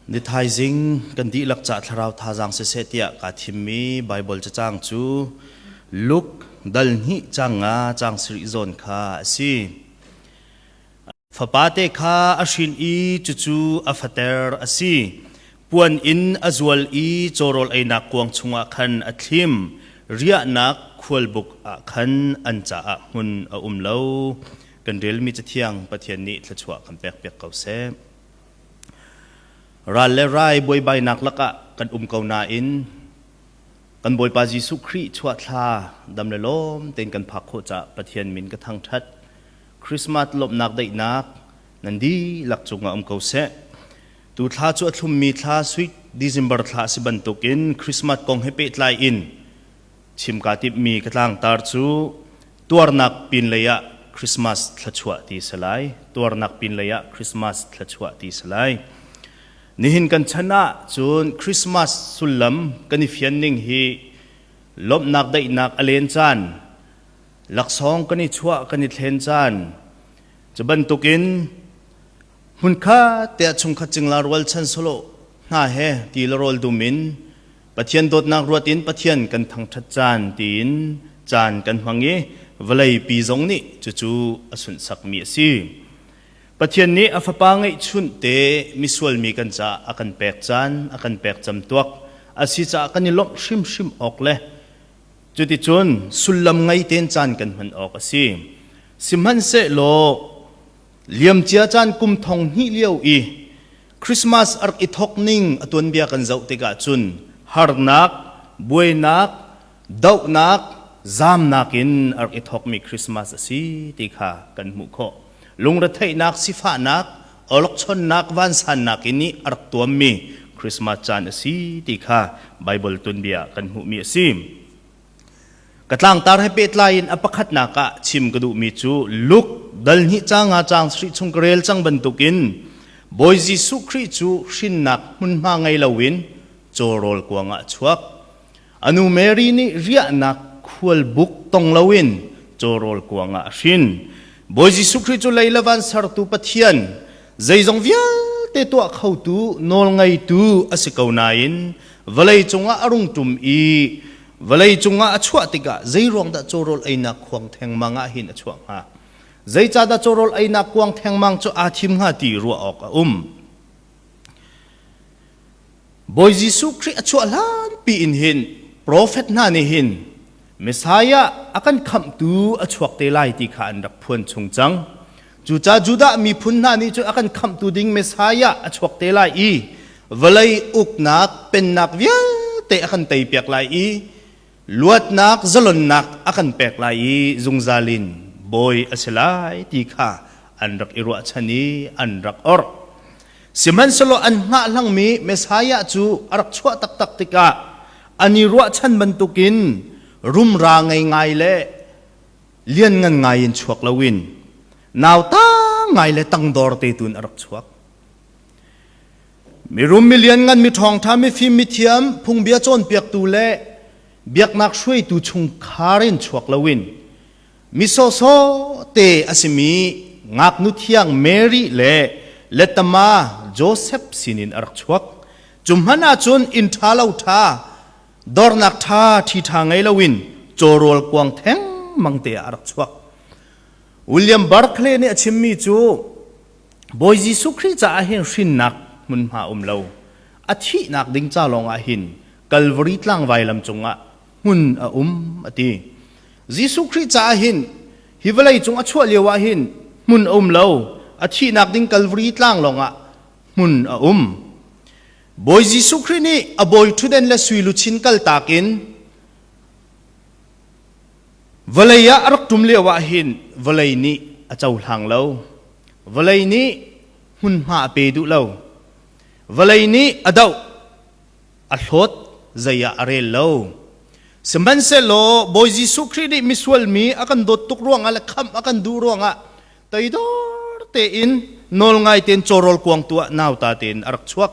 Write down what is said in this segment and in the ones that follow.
Ni thaizing kan dihlak ca thlarau thazaang siseh tiah kaa thimmi Baibal cacang cu Luke dal hnih caang nga caang sarih zawn kha a si. Fapate kha a hrin i cucu a fater a si. Puan in a zual i cawrawl einak kuang chungah khan a thlim. Riahnak khualbuk ah khan an caah hmun a um lo. Kan relmi Cathiang Pathian nih thluachuah kan pekpiak ko seh. Ral le rai buaibainak lakah kan um ko nain kan Bawipa Jesuh Khrih chuahthla dam le lawm tein kan phak khawh caah Pathian min ka thangṭhat. Christmas lawmhnak daihnak nan dihlak cungah um ko seh. Tu thla cu a thlummi thla sweet December thla a si bantukin Christmas kong he pehtlai in chim kaa timhmi ka tlangtar cu tuarnak pinlei ah Christmas thluachuah ti si lai. Tuarnak pinlei ah Christmas thluachuah ti si lai. Nihin kan chan ah cun Christmas sullam kan i fian ning hi lawmhnak daihnak a len caan, laksawng kan i chuah kan i thlen caan, cu bantukin hmunkhat te ah chungkhat cingla rualchan sawlawh hna he ti le rawl dum in Pathian dawtnak ruat in Pathian kan thangṭhat caan tiin caan kan hmang i vawlei pi zong nih cucu a sunhsakmi a si. Pathian nih a Fapa ngeihchunh te misual mi kan caah a kan pek caan, a kan pek camtuak a si caah kan i lawmh hrimhrim awk le cuticun sullam ngei tein caan kan hman awk a si. Sihmanhsehlaw liamcia caan kum thong hnih lio i Christmas a rak i thawk ning a tuanbia kan zoh tikah cun harnak, buainak, dohnak, zamnak in a rak i thawkmi Christmas a si ti kha kan hmuh khawh. Lungretheihnak, sifahnak, awlokchonnak, vansannak in i a rak tuammi Christmas caan a si ti kha Baibal tuanbia kan hmuhmi a si. Ka tlangtar he pehtlai in a pakhatnak ah chim ka duhmi cu Luke dal hnih caang nga caang sarih chung ka rel cang bantukin Bawi Jesuh Khrih cu hrinnak hmunhma ngei loin cawrawl kuang ah a chuak. A nu Mary nih riahnak khualbuk tong loin cawrawl kuang ah a hrin. Bawi Jesuh Khrih cu lei le van sertu Pathian, zeizong vialte tuah khotu, nawlngeitu a si ko nain vawlei cungah a rung ṭum i vawlei cungah a chuah tikah zeiruang dah cawrawl einak khuang thengmang ah hin a chuah hnga? Zeicahdah cawrawl einak kuang thengmang cu aa thim hnga ti ruah awk a um. Bawi Jesuh Khrih a chuah hlanpi in hin profet hna nih hin Messiah a kan khamhtu a chuak te lai ti kha an rak phuan chung cang. Cucaah Judah miphun hna nih cun a kan khamhtu ding Messiah a chuak te lai i vawlei uknak pennak vialte a kan teipiak lai i luatnak zalonnak a kan pek lai i zungzal in bawi a si lai ti kha an rak i ruahchan i an rak orh. Sihmanhsehlaw an hngahhlangmi Messiah cu a rak chuah taktak tikah an i ruahchan bantukin rumra ngei ngai le lianngan ngai in chuak loin nauta ngai le tangdor te tun a rak chuak. Mirum milianngan mi ṭhawngṭha mifim mithiam phungbia cawnpiaktu le biaknak hruaitu chungkhar in chuak loin mi sawhsawh te a simi ngaknu thiang Mary le letama Joseph sinin a rak chuak. Cu hmanh ahcun inn ṭha lo ṭha, dornak ṭha ṭhi ṭha ngei loin cawrawl kuang thengmang te ah a rak chuak. William Barclay nih a chimmi cu Bawi Jesuh Khrih caah hin hrinnak hmunhma um lo. A thihnak ding ca lawngah hin Calvary tlang vailam cungah hmun a um a ti. Jesuh Khrih caah hin hi vawlei cung a chuah lio ah hin hmun a um lo. A thihnak ding Calvary tlang lawngah hmun a um. Bawi Jesuh Khrih nih a bawi ṭhutden le sui luchin kaltak in vawlei ah a rak ṭum lio ah hin vawlei nih a cohlang lo. Vawlei nih hmunhma a pe duh lo. Vawlei nih a doh, a hlawt, zei ah a rel lo. Sihmanhsehlaw Bawi Jesuh Khrih nih misual mi a kan dawt tuk ruangah le khamh a kan duh ruangah toidor tein nawlngai tein cawrawl kuang tu ah nauta tein a rak chuak.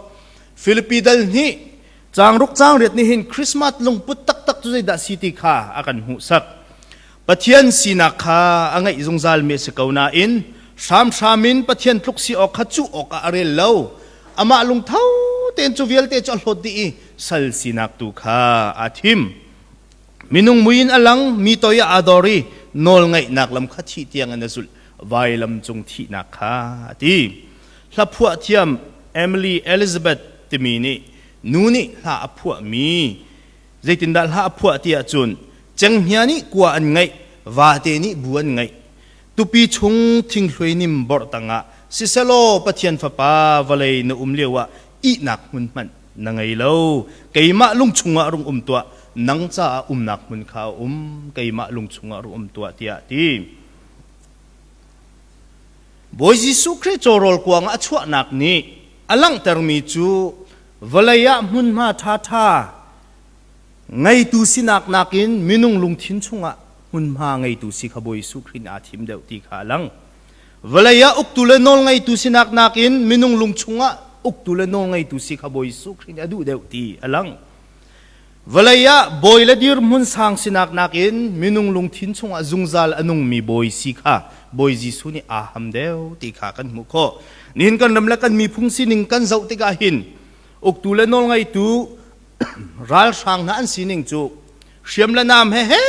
Filipi dal hnih caang ruk caang riat nih hin Christmas lungput taktak cu zeidah si ti kha a kan hmuhsak. Pathian sinak kha a ngeih zungzalmi a si ko nain hramhram in Pathian tluk si awk kha cuh awkah a rel lo. Amah lungtho tein cu vialte cu a hlawt dih i sal sinak tu kha aa thim. Minung mui in a lang, mi toi ah aa dor i nawlngaihnak lam kha thih tiang in a zulh, vailam cung thihnak kha a ti. Hlaphuah thiam Emily Elizabeth timi nih nu nih hla a phuahmi zeitindah hla a phuah ti ahcun cenghngia nih kua an ngeih, vate nih bu an ngeih. Tupi chung thingthluai nim borh tangah siselaw Pathian Fapa vawlei na um lioah ihnak hmun hmanh na ngei lo. Keimah lung chungah rung um tuah, nang caah umnak hmun kha a um, keimah lung chungah rung um tuah, tiah a ti. Bawi Jesuh Khrih cawrawl kuang ah a chuahnak nih a langhtermi cu vawlei ah hmunhma ṭhaṭha ngeitu sinak nakin minung lungthin chungah hmunhma ngeitu si kha Bawi Jesuh Khrih nih aa thim deuh ti kha a lang. Vawlei ah uktu le nawlngeitu sinak nakin minung lung chungah uktu le nawlngeitu si kha Bawi Jesuh Khrih nih a duh deuh ti a lang. Vawlei ah bawi le dirhmun sang sinak nakin minung lungthin chungah zungzal a nungmi bawi si kha Bawi Jesuh nih aa ham deuh ti kha kan hmuh khawh. Nihin kan ram le kan miphung sining kan zoh tikah hin uktu le nawlngeitu ralhrang hna an sining cu hriam le nam he he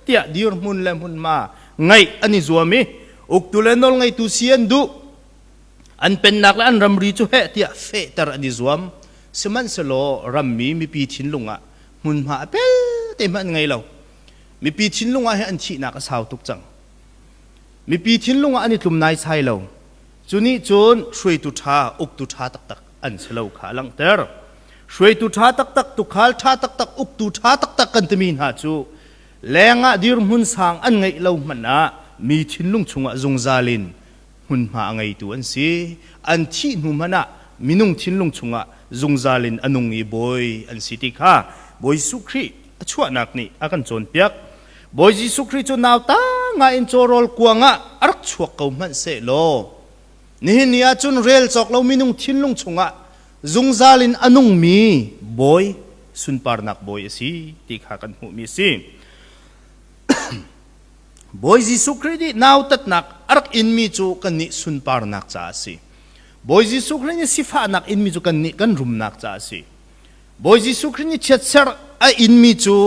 tiah dirhmun le hmunhma ngeih an i zuam i uktu le nawlngeitu si an duh. An pennak le an ramri cu heh tiah fehter an i zuam. Sihmanhsehlaw rammi mipi thinlung ah hmunhma a pelte hmanh an ngei lo. Mipi thinlung ah hin an thihnak a sau tuk cang. Mipi thinlung ah an i tlum naisai lo. Cu nih cun hruaitu ṭha, uktu ṭha taktak an si lo kha a langhter. Hruaitu ṭha taktak, tuukhal ṭha taktak, uktu ṭha taktak kan timi hna cu lengah dirhmun sang an ngeih lo hmanh ah mi thinlung chungah zungzal in hmunhma a ngeitu an si. An thih hnu hmanh ah minung thinlung chungah zungzal in a nung i bawi an si ti kha Bawi Jesuh Khrih a chuahnak nih a kan cawnpiak. Bawi Jesuh Khrih cu nauta ngai in cawrawl kuang ah a rak chuak ko hmanh sehlaw nihin ni ah cun rel cawk lo minung thinlung chungah zungzal in a nungmi bawi sunparnak bawi a si ti kha kan hmuhmi a si. Bawi Jesuh Khrih nih nautatnak a rak inmi cu kannih sunparnak caah a si. Bawi Jesuh Khrih nih sifahnak inmi cu kannih kan rumnak caah a si. Bawi Jesuh Khrih nih chiatserh a inmi cu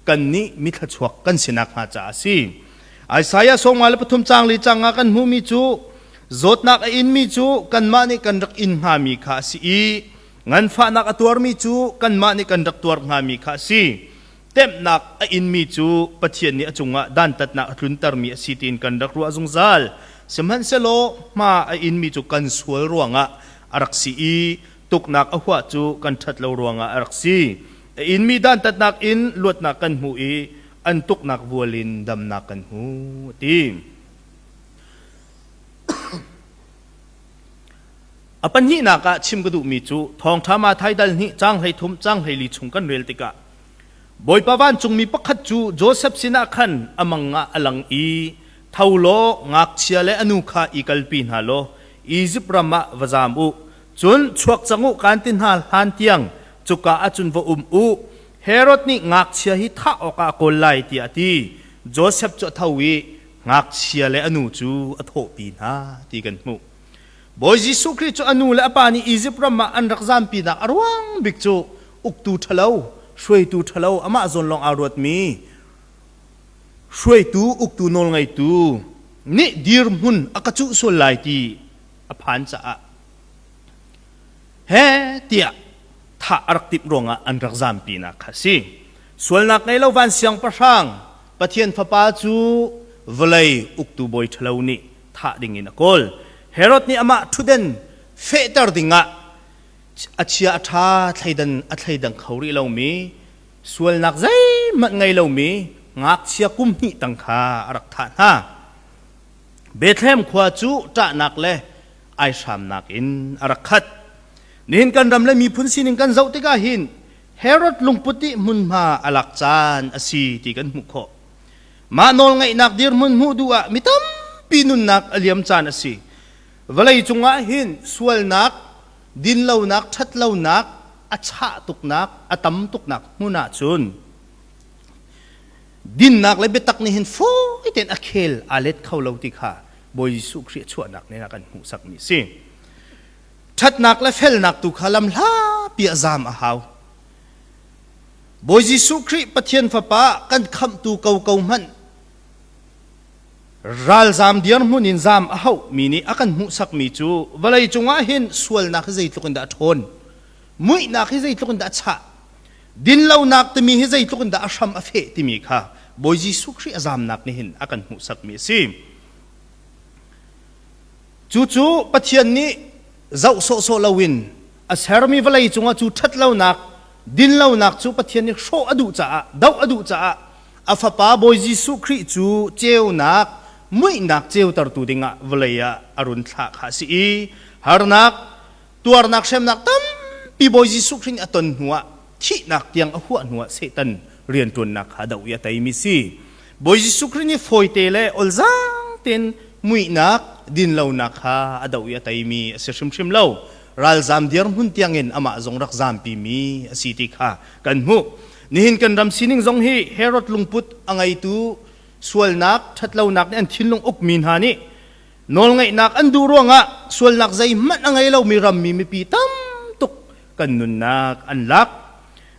kannih mithluachuak kan si nakhnga caah a si. Isaiah 53 caang li cang ah kan hmuhmi cu zawtnak a inmi cu kanmah nih kan rak in hngami kha a si i nganfahnak a tuarmi cu kanmah nih kan rak tuar hngami kha a si. Temhnak a inmi cu Pathian nih a cungah dantatnak a tluntermi a si tiin kan rak ruah zungzal. Sihmanhsehlaw hma a inmi cu kan sual ruangah a rak si i tuknak a huah cu kan ṭhat lo ruangah a rak si. A inmi dantatnak in luatnak kan hmu i an tuknak vual in damnak kan hmu, a ti. A pahnihnak ah chim ka duhmi cu Thawngṭha Matthai dal hnih caang 13 caang 14 chung kan rel tikah Bawipa vancungmi pakhat cu Josef sinah khan a mang ah a lang i tho law ngakchia le a nu kha i kalpi hna law Izipt ram ah va zaam u cun chuak cang u kaan ti hna hlan tiang cuka ah cun va um u Herod nih ngakchia hi thah awkah a kawl lai tiah a ti. Josef cu a tho i ngakchia le a nu cu a thawhpi hna ti kan hmuh. Bawi Jesuh Khrih cu a nu le a pa nih Izipt ram ah an rak zampinak a ruang bik cu uktu ṭhalo, hruaitu ṭhalo, amah zawn lawng aa ruatmi hruaitu, uktu nawlngeitu nih dirhmun a ka cuh sual lai ti a phan caah he tiah thah a rak timh ruangah an rak zampinak kha a si. Sualnak ngei lo van siangpahrang Pathian Fapa cu vawlei uktu bawi ṭhalo nih thah dingin a kawl. Herod nih amah ṭhutden fehter dingah a chia a ṭha thleidan a thleidang kho rih lomi sualnak zeihmanh ngei lomi ngakchia kum hnih tang kha a rak thah hna. Bethlehem khua cu ṭahnak le aihramnak in a rak khat. Nihin kan ram le miphun sining kan zoh tikah hin Herod lungput nih hmunhma a lak caan a si ti kan hmuh khawh. Mah nawlngaihnak dirhmun hmuh duh ah mi tampi nunnak a liam caan a si. Vawlei cungah hin sualnak, dinlonak, ṭhatlonak a chah tuknak, a tam tuknak hmun ahcun dinnak le biatak nih hin fawi tein a khel aa let kho lo ti kha Bawi Jesuh Khrih a chuahnak nih a kan hmuhsakmi a si. Ṭhatnak le felnak tu kha lamhlat tampi a zaam a hau. Bawi Jesuh Khrih Pathian Fapa kan khamhtu koko hmanh ralzaam dirhmun in zaam a hauhmi nih a kan hmuhsakmi cu vawlei cungah hin sualnak hi zeitluk in dah a ṭhawn, muihnak hi zeitluk in dah a chah, dinlonak timi hi zeitluk in dah a hram a feh timi kha Bawi Jesuh Khrih a zaamnak nih hin a kan hmuhsakmi a si. Cucu Pathian nih zoh sawhsawh loin a sermi vawlei cungah cu ṭhatlonak, dinlonak cu Pathian nih hrawh a duh caah, doh a duh caah a Fapa Bawi Jesuh Khrih cu ceunak, muihnak ceutertu dingah vawlei ah a run thlah kha a si i harnak, tuarnak, hremnak tampi Bawi Jesuh Khrih nih a ton hnuah thihnak tiang a huah hnuah Satan rianṭuannak kha a doh i a teimi si. Bawi Jesuh Khrih nih fawite le olzaang tein muihnak, dinlonak kha a doh i a teimi a si hrimhrim lo. Ralzaam dirhmun tiangin amah zong rak zampimi a si ti kha kan hmuh. Nihin kan ram sining zong hi Herod lungput a ngeitu sualnak, ṭhatlonak nih an thinlung ukmi hna nih nawlngeihnak an duh ruangah sualnak zeihmanh a ngei lomi rammi mipi tam tuk kan nunnak an lak.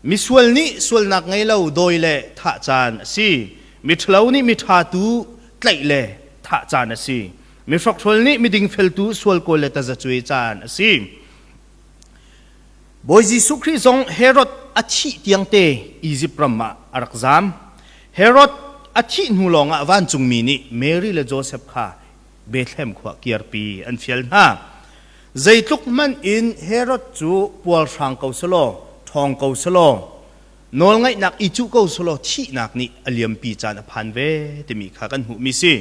Misual nih sualnak ngei lo dawi le thah caan a si. Miṭhalo nih miṭha tu tlaih le thah caan a si. Mihrokhrol nih midingfel tu sual kawl le tazacuai caan a si. Bawi Jesuh Khrih zong Herod a thih tiangte Izipt ram ah a rak zaam. Herod a thih hnu lawngah vancungmi nih Mary le Joseph kha Bethlehem khua kirpi an fial hna. Zeitluk hmanh in Herod cu pualhrang ko selaw, ṭhawng ko selaw, nawlngaihnak i cuh ko selaw thihnak nih a liampi caan a phan ve timi kha kan hmuhmi si.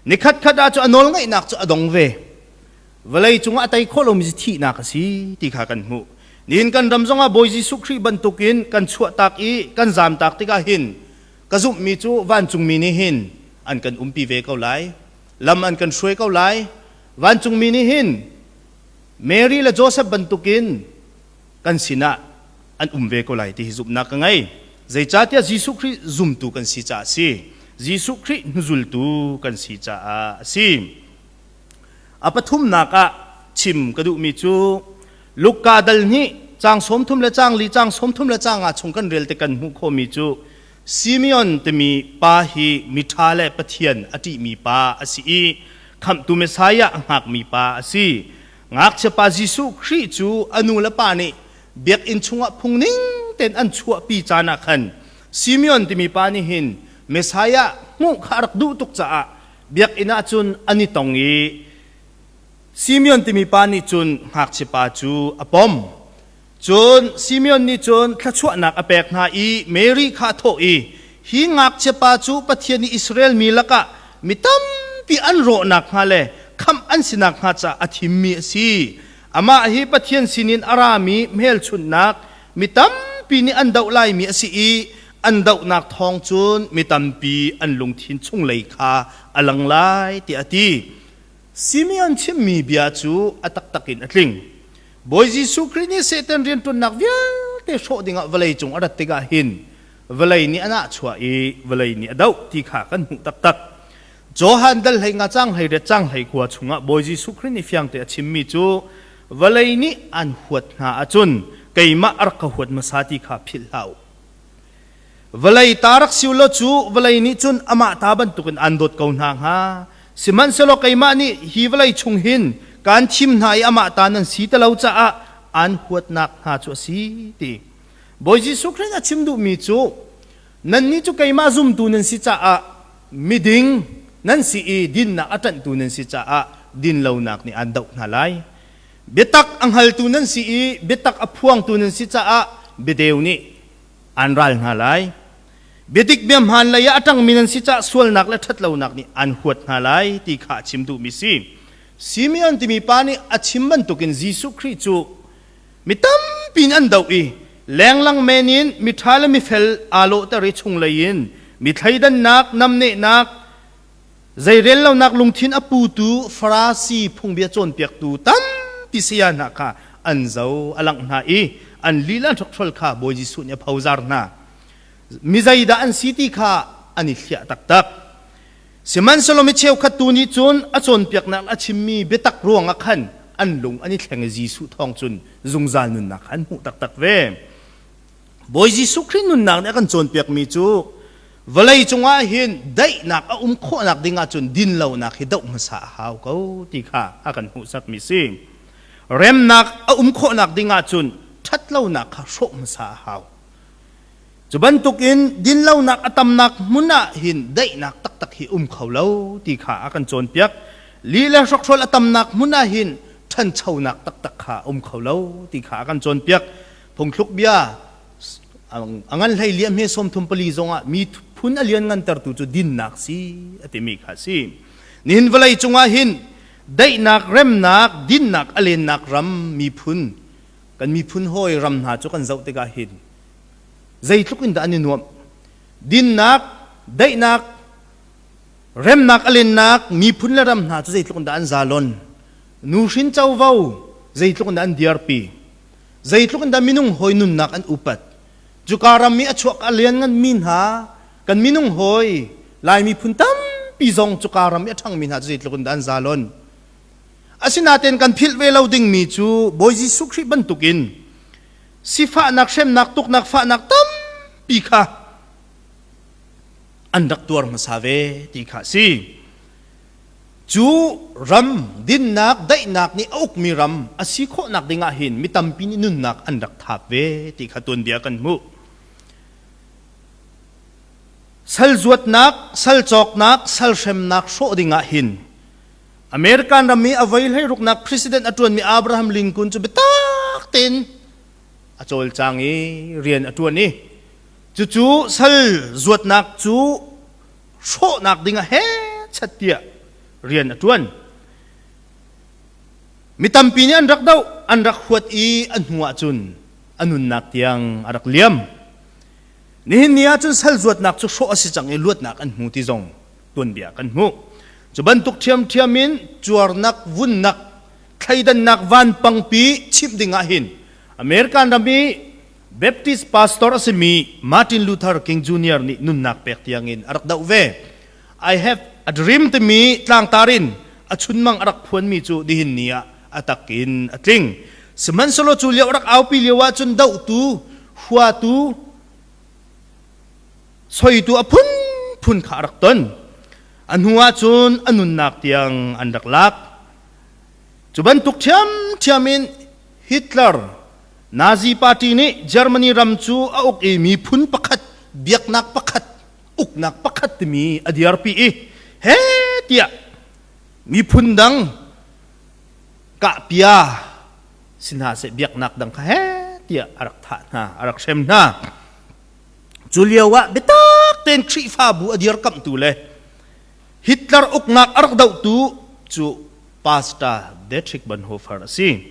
Nikhat khat ah cu a nawlngaihnak cu a dong ve. Vawlei cungah a tei khawh lomi cu thihnak a si ti kha kan hmuh. Nihin kan ram zongah Bawi Jesuh Khrih bantukin kan chuahtak i kan zamtak tikah hin ka zumhmi cu vancungmi nih hin an kan umpi ve ko lai. Lam an kan hruai ko lai. Vancungmi nih hin Mary le Joseph bantukin kan sinah an um ve ko lai ti hi zumhnak ka ngei. Zeicahtiah Jesuh Khrih zumtu kan si caah a si. Jesuh Khrih hnuzultu kan si caah a si. A pathumnak ah chim ka duhmi cu Luka dal hnih caang 30 le caang li caang 30 le caang nga chung kan rel te kan hmuh khawhmi cu Simeon timi pa hi miṭha le Pathian a ṭihmi pa a si i khamhtu Messiah a hngakmi pa a si. Ngakchiapa Jesuh Khrih cu a nu le pa nih biakinn chungah phung ning tein an chuahpi caan ah khan Simeon timi pa nih hin Messiah hmuh kha a rak duh tuk caah biakinn ah cun an i tong i Simeon timi pa nih cun ngakchiapa cu a pom. Cun Simeon nih cun thluachuahnak a pek hna i Mary kha a thawh i, Hi ngakchiapa cu Pathian nih Israel mi lakah mi tampi an rawh nakhnga le khamh an si nakhnga caah a thimmi a si. Amah hi Pathian sinin a rami hmelchunhnak mi tampi nih an doh laimi a si i an dohnak thawng cun mi tampi an lungthin chunglei kha a lang lai, tiah a ti. Simeon chimmi bia cu a taktak in a tling. Bawi Jesuh Khrih nih Satan rianṭuannak vialte hrawh dingah vawlei cung a rat tikah hin vawlei nih a nahchuah i vawlei nih a doh ti kha kan hmuh taktak. Johan dal hlei nga cang hlei riat cang hlei khua chungah Bawi Jesuh Khrih nih fiangte a chimmi cu vawlei nih an huat hna ahcun keimah a rak ka huat hmasa ti kha philh hlah u. Vawlei ta rak si law cu vawlei nih cun amah ta bantukin aan dawt ko hna hnga. Sihmanhsehlaw keimah nih hi vawlei chung hin kaan thim hna i amah ta nan si ti lo caah aan huatnak hna cu a si ti. Bawi Jesuh Khrih a chim duhmi cu nannih cu keimah zumtu nan si caah miding nan si i dinnak a ṭanhtu nan si caah dinlonak nih aan doh hna lai. Biatak a hngaltu nan si i biatak a phuangtu nan si caah biadeu nih an ral hna lai. Biadik bia hmaan lei ah a ṭangmi nan si caah sualnak le ṭhatlonak nih an huat hna lai ti kha a chim duhmi si. Simeon timi pa nih a chim bantukin Jesuh Khrih cu mi tampi in an doh i lenglang men in miṭha le mifel aa lawhter i chunglei in mi thleidannak, namnehnak, Zeirel lonak lungthin a putu Farasi phungbia cawnpiaktu tampi saya hna kha an zo a langh hna i an lila an hrokhrol kha Bawi Jesuh nih a phozar hna. Mi zeidah an si ti kha an i hliah taktak. Sihmanhsehlaw mi cheukhat tu nih cun a cawnpiaknak a chimmi biatak ruangah khan an lung an i thleng i Jesuh thawng cun zungzal nunnak an hmuh taktak ve. Bawi Jesuh Khrih nunnak nih a kan cawnpiakmi cu vawlei cungah hin daihnak a um khawhnak ding ahcun dinlonak hi doh hmasa a hau ko ti kha a kan hmuhsakmi si. Remnak a um khawhnak ding ahcun ṭhatlonak kha hrawh hmasa a hau. Cu bantukin dinlonak a tamnak hmun ah hin daihnak taktak hi um kho lo ti kha a kan cawnpiak. Lih le hrokhrawl a tamnak hmun ah hin ṭhanchonak taktak kha um kho lo ti kha a kan cawnpiak. Phungthluk bia a ngan hlei liam he 34 zongah mi phun a lian ngantertu cu dinnak si a timi kha si. Nihin vawlei cungah hin daihnak, remnak, dinnak a lennak ram miphun kan miphun hawi ram hna cu kan zoh tikah hin zeitluk in dah an i nuamh. Dinnak, daihnak, remnak a lennak miphun le ram hna cu zeitluk in dah an zalon. Nuhrin covo zeitluk in dah an diarpi. Zeitluk in dah minung hawi nunnak an upat. Cuka ram i a chuak a lianngan mi hna kan minung hawi Lai miphun tampi zong cuka ram i a ṭhangmi hna cu zeitluk in dah an zalon. Asinain kan philh ve lo dingmi cu Bawi Jesuh Khrih bantukin sifahnak, hremnak, tuknak, fahnak tampi kha an rak tuar hmasa ve ti kha a si. Cu ram dinnak, daihnak nih a ukmi ram a si khawhnak ding ah hin mi tampi nih nunnak an rak thap ve ti kha tuanbia kan hmuh. Sal zuatnak, sal cawknak, sal hremnak hrawh ding ah hin American ram i a voi hleiruknak president a ṭuanmi Abraham Lincoln cu biatak tein a cawlcang i rian a ṭuan i cucu sal zuatnak cu hrawhnak ding ah hechat tiah rian a ṭuan. Mi tampi nih an rak doh, an rak huat i a hnu ahcun a nunnak tiang a rak liam. Nihin ni ahcun sal zuatnak cu hrawh a si cang i luatnak an hmu ti zong tuanbia kan hmuh. Cu bantuk ṭhiamṭhiam in cuarnak, vunnak, thleidannak vanpangpi chimh ding ah hin American ram i Baptist pastor a simi Martin Luther King Jr. nih nunnak pek tiangin a rak doh ve. I have a dream timi tlangtar in a chunmang a rak phuanmi cu nihin ni ah a tak in a tling. Sihmanhsehlaw cu lio a rak aupi lio ahcun dohtu, huatu, soitu a phunphun kha a rak ton. A hnu ahcun a nunnak tiang an rak lak. Cu bantuk ṭhiamṭhiam in Hitler Nazi party nih Germany ram cu a uk i miphun pakhat, biaknak pakhat, uknak pakhat timi a dirpi i he tiah miphun dang kahpia si hna seh biaknak dang kha he tiah a rak thah hna, a rak hrem hna. Cu lio ah biatak tein Khrihfabu a dirkamhtu le Hitler uknak a rak dohtu cu Pastor Dietrich Bonhoeffer a si.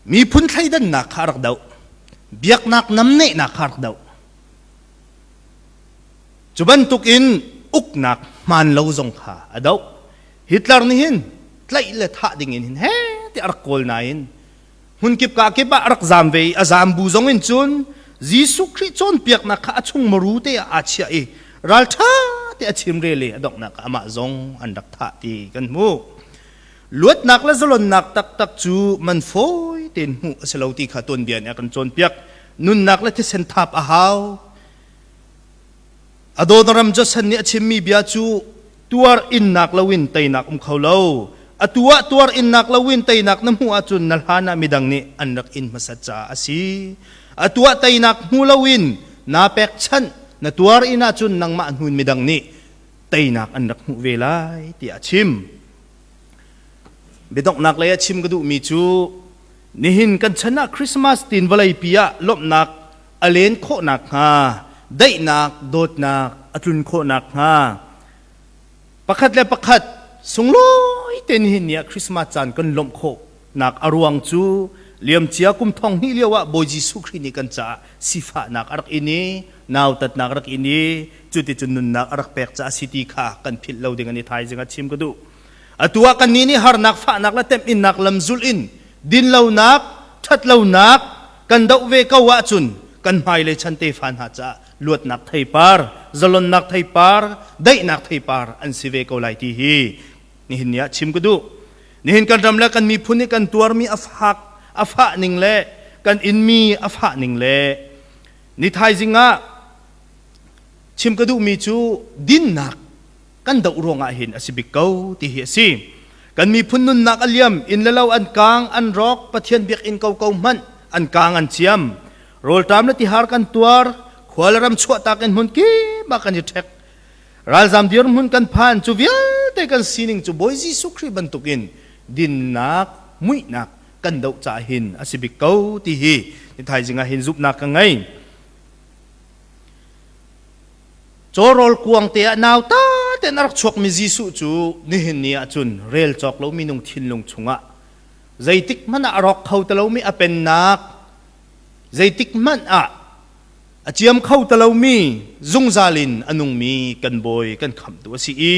Miphun thleidannak kha a rak doh. Biaknak namnehnak kha a rak doh. Cu bantukin uknak hmaan lo zong kha a doh. Hitler nih hin tlaih le thah ding in hin he ti a rak kawl nain hmunkip ka kip ah a rak zaam ve i a zaam bu zong in cun Jesuh Khrih cawnpiaknak kha a chung maru te ah aa chiah i ralṭha te a chim rel i a donghnak ah amah zong an rak thah ti kan hmuh. Luatnak le zalonnak taktak cu man fawi tein hmuh a si lo ti kha tuanbia nih a kan cawnpiak. Nunnak le thisen thap a hau. Adoniram Judson nih a chimmi bia cu tuar innak loin teinak um kho lo. Atu ah tuar innak loin teinak na hmuh ahcun na hlan ah midang nih an rak in hmasat caah a si. Atu ah teinak hmu loin naa pekchanh, na tuar in ahcun nangmah hnu in midang nih teinak an rak hmuh ve lai tiah a chim. Biadonghnak lei ah chim ka duhmi cu nihin kan chan ah Christmas tin vawleipi ah lawmhnak a len khawh nakhnga, daihnak, dawtnak a tlun khawh nakhnga pakhat le pakhat sunglawi te nihin ni ah Christmas caan kan lawmh khawh nak a ruang cu liamcia kum thong hnih lio ah Bawi Jesuh Khrih nih kan caah sifahnak a rak in i nautatnak a rak in i cuticun nunnak a rak pek caah si ti kha kan philh lo ding an i thaizing ah chim ka duh. Atu ah kannih nih harnak, fahnak le temhinnak lam zulh in dinlonak, ṭhatlonak kan doh ve ko ahcun kan hmailei chan tefa hna caah luatnak theipar, zalonnak theipar, daihnak theipar an si ve ko lai ti hi. Nihin ni ah chim ka duh. Nihin kan ram le kan miphun nih kan tuarmi a fak a fah ning le kan inmi a fah ning le ni thaizing ah chim ka duhmi cu dinnak kan doh ruangah hin a si bik ko ti hi a si. Kan miphun nunnak a liam, inn le lo an kaang, an rawk, Pathian biakinn koko hmanh an kaang an ciam. Rawlṭam le tihar kan tuar, khua le ram chuahtak in hmun kip ah kan i ṭhek. Ralzam dirhmun kan phan, cu vialte kan sining cu Bawi Jesuh Khrih bantukin dinnak, muihnak kan doh caah hin a si bik ko ti hi ni thaizing ah hin zumhnak ka ngei. Cawrawl kuang te ah nauta tein a rak chuakmi Jesuh cu nihin ni ah cun rel cawk lo minung thinlung chungah zeitik hmanh ah a rawk kho ti lomi a pennak, zeitik hmanh ah a ciam kho ti lomi zungzal in a nungmi kan Bawi kan khamhtu a si i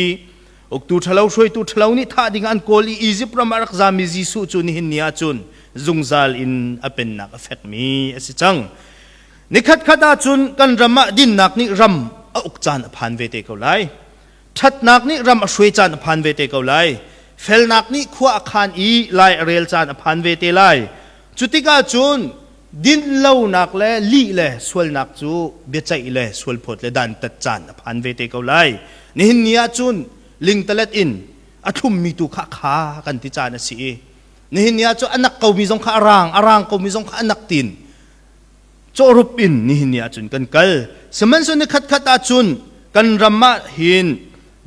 uktu ṭhalo hruaitu ṭhalo nih thah ding an kawl i Izipt ram ah rak zami Jesuh cu nihin ni ah cun zungzal in a pennak a fekmi a si cang. Nikhatkhat ahcun kan ram ah dinnak nih ram a uk caan a phan ve te ko lai. Ṭhatnak nih ram a hruai caan a phan ve te ko lai. Felnak nih khua a khan i lai a rel caan a phan ve te lai. Cu tikah cun dinlonak le lih le sualnak cu biaceih le sualphawt le dantat caan a phan ve te ko lai. Nihin ni ahcun lingtalet in a thlummi tu kha kha kan ti caan a si i nihin ni ah cun a nak komi zong kha a rang, a rang komi zong kha a nak tin cawhrup in nihin ni ahcun kan kal. Sihmanhsehlaw ni khatkhat ahcun kan ram ah hin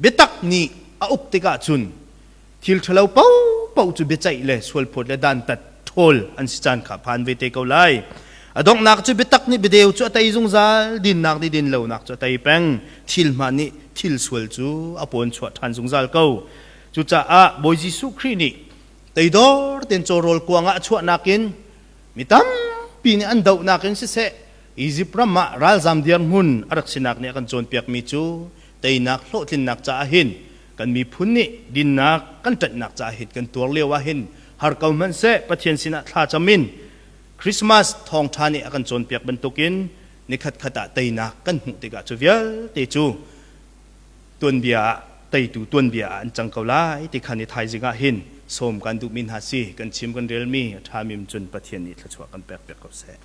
biatak nih a uk tikah cun thil ṭhalo paohpaoh cu biaceih le sualphawt le dantat ṭhawl an si caan kha phan ve te ko lai. A donghnak cu biatak nih biadeu cu a tei zungzal, dinnak nih dinlonak cu a tei peng, thil hmaan nih thil sual cu a pawn chuah ṭhan zungzal ko. Cucaah Bawi Jesuh Khrih nih teidor tein cawrawl kuang ah a chuahnak in Mi tampi nih an dohnak in siseh, Izipt ram ah ralzam dirhmun a rak sinak nih a kan cawnpiakmi cu teinak hlawhtlinnak caah hin kan miphun nih dinnak kan ṭanhnak caah hin kan tuar lio ah hin har ko hmanhseh Pathian sinah thlacam in Christmas thawngṭha nih a kan cawnpiak bantukin nikhat khat ah teinak kan hmuh tikah cu vialte cu tuanbia ah teitu tuanbia ah an cang ko lai ti kha ni thaizing ah hin sawm kan duhmi hna si kan chim kan relmi a ṭhami cun Pathian nih thluachuah kan pek piak ko seh.